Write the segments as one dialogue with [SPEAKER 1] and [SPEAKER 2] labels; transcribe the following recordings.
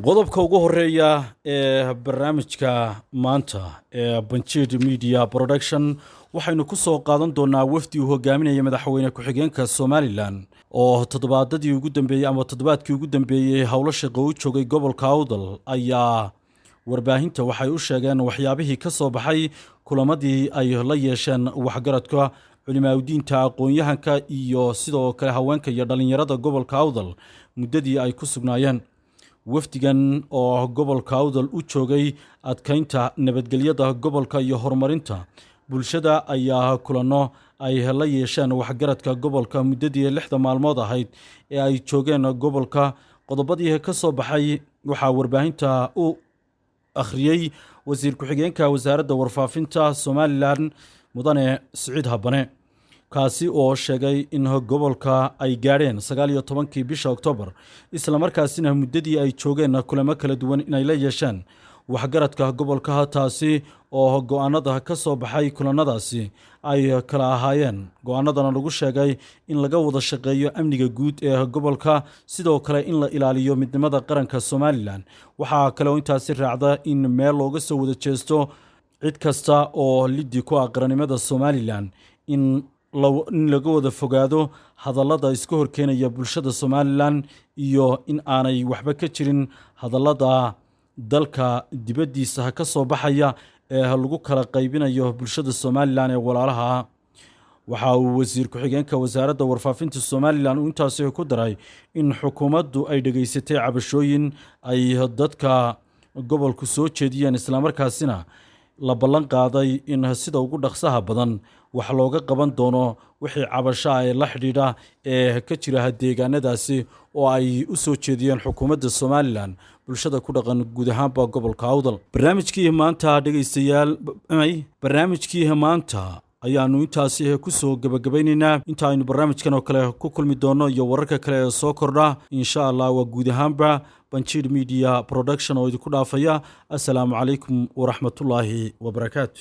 [SPEAKER 1] Qodobka ugu horeeya ee barnaamijka maanta ee Banjir Media Production waxaynu ku soo qaadan doonaa wafdi uu hogaaminaya madaxweyne ku-xigeenka Somaliland oo toddobaadadii ugu dambeeyey ama toddobaadkii ugu dambeeyey howlo shaqo u joogay gobolka Awdal ayaa warbaahinta waxay u sheegeen waxyaabihii ka soo baxay kulamadii ay la yeesheen waxgaradka, culimaaudiinta, aqoon-yahanka iyo sidoo kale haweenka iyo dhallinyarada gobolka Awdal muddadii ay ku sugnaayeen. Wafdigan oo gobolka Awdal u joogay adkaynta nabadgelyada gobolka iyo horumarinta bulshada ayaa kulanno ay la yeesheen waxgaradka gobolka muddadii 6da maalmood ahayd ee ay joogeen gobolka. Qodobadii ka soo baxay waxaa warbaahinta u akhriyey wasiir ku-xigeenka wasaaradda warfaafinta Somaliland, mudane Siciid Habane, kaasi oo sheegay in gobolka ay gaadheen 19-kii bisha Oktoobar, islamarkaasina muddadii ay joogeen kulamo kala duwan inay la yeesheen waxgaradka gobolka, taasi oo go-aanada ka soo baxay kulanadaasi ay kala ahaayeen. Go-aanadana lagu sheegay in laga wada shaqeeyo amniga guud ee gobolka, sidoo kale in la ilaaliyo midnimada qaranka Somaliland. Waxaa kale oo intaasi raacda in meel looga soo wada jeesto cid kasta oo liddi ku ah qarannimada Somaliland, in laga wada fogaado hadallada iska horkeenaya bulshada Somaliland iyo in aanay waxba ka jirin hadallada dalka dibaddiisa ka soo baxaya ee lagu kala qaybinayo bulshada Somaliland ee walaalaha. Waxa uu wasiir ku-xigeenka wasaaradda warfaafinta Somaliland uu intaasi ku daray in xukuumaddu ay dhegaysatay cabashooyin ay dadka gobolku soo jeediyeen, islamarkaasina la ballan qaaday in sida ugu dhaqsaha badan wax looga qaban doono wixii cabasho ah ee la xidhiidha ee ka jira deegaanadaasi oo ay u soo jeediyeen xukuumadda Somaliland bulshada ku dhaqan guud ahaanba gobolka Awdal. Barnaamijkii maanta, dhegaystayaal, barnaamijkii maanta ayaanu intaasi ku soo gebagabaynaynaa. Inta aynu barnaamijkan oo kale ku kulmi doono iyo wararka kale ee soo kordha, insha Allah, waa guud ahaanba Banjir Media Production oo idinku dhaafaya. Assalaamu calaykum waraxmatullaahi wabarakaatu.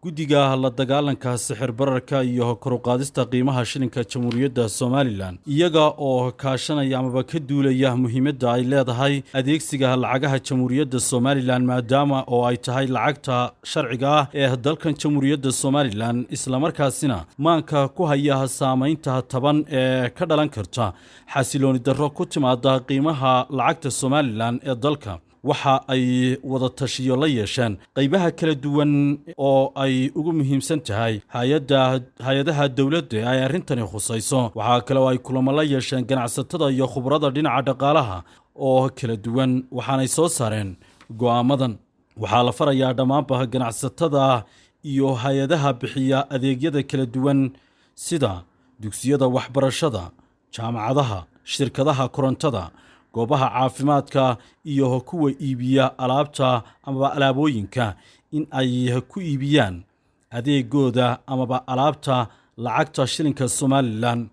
[SPEAKER 1] Guddiga la dagaalanka sixir bararka iyo kor u qaadista qiimaha shilinka Jamhuuriyadda Somaliland, iyaga oo kaashanaya amaba ka duulaya muhiimadda ay leedahay adeegsiga lacagaha Jamhuuriyadda Somaliland, maadaama oo ay tahay lacagta sharciga ah ee dalkan Jamhuuriyadda Somaliland, islamarkaasina maanka ku haya saamaynta taban ee ka dhalan karta xasilooni darro ku timaada qiimaha lacagta Somaliland ee dalka, waxa ay wada tashiyo la yeesheen qaybaha kala duwan oo ay ugu muhiimsan tahay hay-adda hay-adaha dowladda ay arrintani khusayso. Waxaa kale oo ay kulamo la yeesheen ganacsatada iyo khubarada dhinaca dhaqaalaha oo kala duwan, waxaanay soo saareen go'aamadan. Waxaa la farayaa dhammaanba ganacsatada iyo hay-adaha bixiya adeegyada kala duwan sida dugsiyada waxbarashada, jaamacadaha, shirkadaha korontada, goobaha caafimaadka iyo kuwa iibiya alaabta amaba alaabooyinka in ay ku iibiyaan adeegooda amaba alaabta lacagta shilinka Somaliland.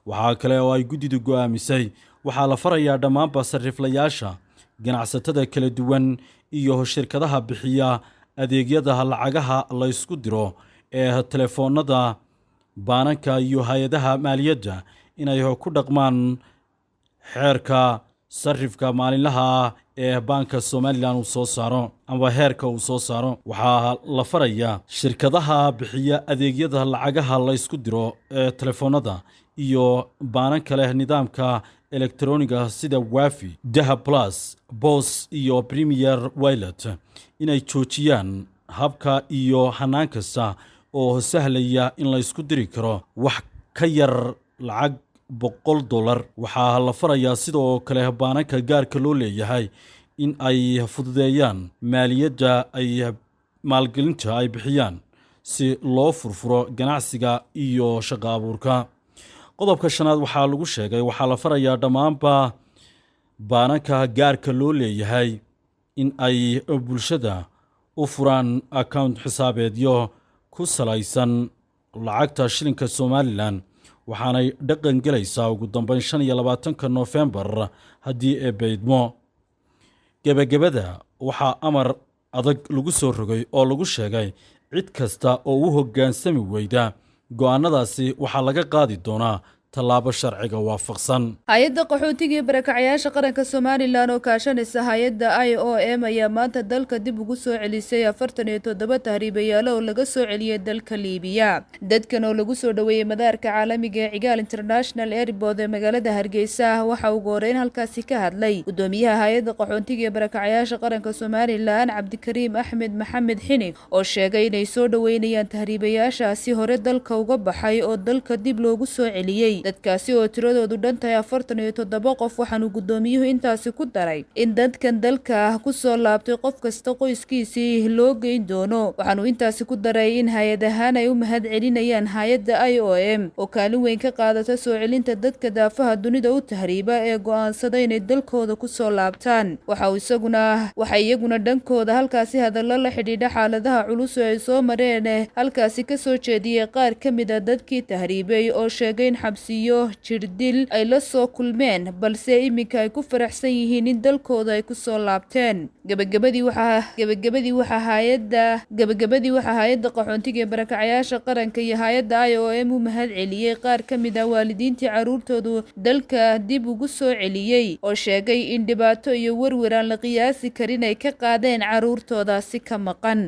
[SPEAKER 1] Waxaa kale oo ay guddidu go'aamisay: waxaa la farayaa dhammaanba sariflayaasha, ganacsatada kala duwan iyo shirkadaha bixiya adeegyada lacagaha laysku diro ee telefoonada, baananka iyo hay-adaha maaliyadda inay ku dhaqmaan xeerka sarifka maalinlaha ah ee baanka Somaliland uu soo saaro ama heerka uu soo saaro. Waxaa la farayaa shirkadaha bixiya adeegyada lacagaha laysku diro ee telefoonada iyo baananka leh nidaamka elektroniga sida Waafi, Dahab Plus, BOS iyo Premier Wallet inay joojiyaan habka iyo hannaan kasta oo sahlaya in laysku diri karo wax ka yar lacag $100. Waxaa la farayaa sidoo kale baananka gaarka loo leeyahay in ay fududeeyaan maaliyadda ay maalgelinta ay bixiyaan si loo furfuro ganacsiga iyo shaqo abuurka. Qodobka shanaad waxaa lagu sheegay: waxaa la farayaa dhammaanba baananka gaarka loo leeyahay in ay bulshada u furaan account xisaabeedyo ku salaysan lacagta shilinka Somaliland, waxaanay dhaqan gelaysaa ugu dambeyn 25-ka Noofembar haddii Eebbe idmo. Gebagabada, waxaa amar adag lagu soo rogay oo lagu sheegay cid kasta oo u hoggaansami weyda go'aanadaasi waxaa laga qaadi doonaa. Tallaabo sharciga waafaqsan.
[SPEAKER 2] Hay-adda qaxootiga iyo barakacyaasha qaranka Somaliland oo kaashanaysa hay-adda IOM ayaa maanta dalka dib ugu soo celisay 47 tahriibayaalo oo laga soo celiyey dalka Liibiya. Dadkan oo lagu soo dhoweeyey madaarka caalamiga ee Cigaal International Airport ee magaalada Hargeysa, waxaa ugu horeyn halkaasi ka hadlay gudoomiyaha hay-adda qaxootiga iyo barakacyaasha qaranka Somaliland, Cabdikariim Axmed Maxamed Xinig, oo sheegay inay soo dhoweynayaan tahriibayaashaasi hore dalka uga baxay oo dalka dib loogu soo celiyey, dadkaasi oo tiradoodu dhan tahay 47 qof. Waxaanu guddoomiyuhu intaasi ku daray in dadkan dalka ah kusoo laabtay qof kasta qoyskiisii loo geyn doono. Waxaanu intaasi ku daray in hay-ad ahaan ay u mahad celinayaan hay-adda IOM oo kaalin weyn ka qaadata soo celinta dadka daafaha dunida u tahriiba ee go-aansada inay dalkooda kusoo laabtaan. Waxa uu isaguna waxaa iyaguna dhankooda halkaasi hadallo la xidhiidha xaaladaha culus oo ay soo mareen halkaasi kasoo jeediyey qaar ka mid a dadkii tahriibay oo sheegay in xabsiyo, jirdil ay la soo kulmeen, balse iminka ay ku faraxsan yihiin in dalkooda ay kusoo laabteen. Gabagabadii waxaa hay-adda qaxoontiga ee barakacayaasha qaranka iyo hay-adda IOM u mahad celiyey qaar ka mid ah waalidiintii caruurtoodu dalka dib ugu soo celiyey oo sheegay in dhibaato iyo werwer aan la qiyaasi karin ay ka qaadeen caruurtoodaasi ka maqan.